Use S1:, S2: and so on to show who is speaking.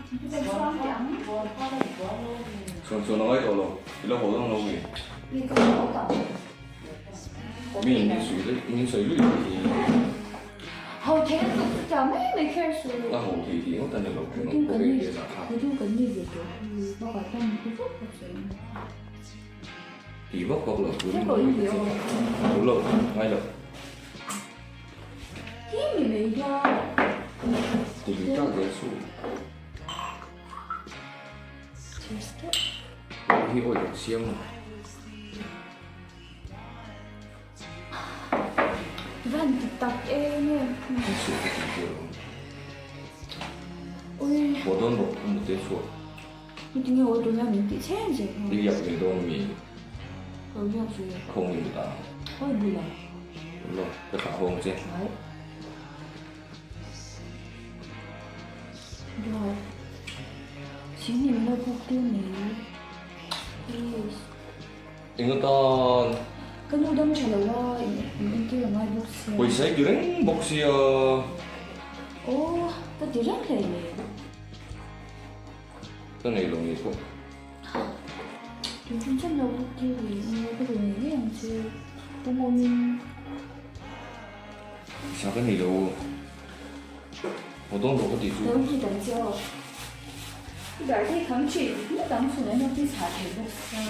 S1: Chuan chuan a ngai tawh lo, i la haw dawn lo mi? Mi in min sawi daih, min sawi luih luih hi.
S2: Ho thei a tuk ta mai mai kher su.
S1: A ho thei tih ngawt a ni lo, engawng pawh hi a zah thlak. Ti vak vak lo tur in mawi ta che. Tur lo, ngai lo. Ti lui tak zel su. Hei hi awi kan siam a.
S2: Van ti tak e nge.
S1: Kan suh ka tih tur awm. Haw dawn rawh ka mute chhuak.
S2: Tinge aw tuna min tih chhen zel
S1: a. I riak ve dawn mi?
S2: Ka riak ve.
S1: Khawng i mut ang.
S2: Awi bula.
S1: Lo, ka thlah hawng che.
S2: Ai. Dawr. Sing in lo buk tir mai. Please.
S1: Eng atan?
S2: Ka nu dam tha lo a, in entir a ngai bawk sia.
S1: Pawisa i ti reng bawk sia.
S2: Aw, ka ti reng hlei le.
S1: Ka nei lo ngei pawh.
S2: Tun tum chuan lo buk tir ve emaw ka duh ngei ngei ang che. Pu Mawmin.
S1: Pawisa ka nei lo. Haw dawn rawh ka tih chu.
S2: Lo hi dang che aw. I dar te kham thin, ni dang chhun an lo ti chhah thei bawk sia.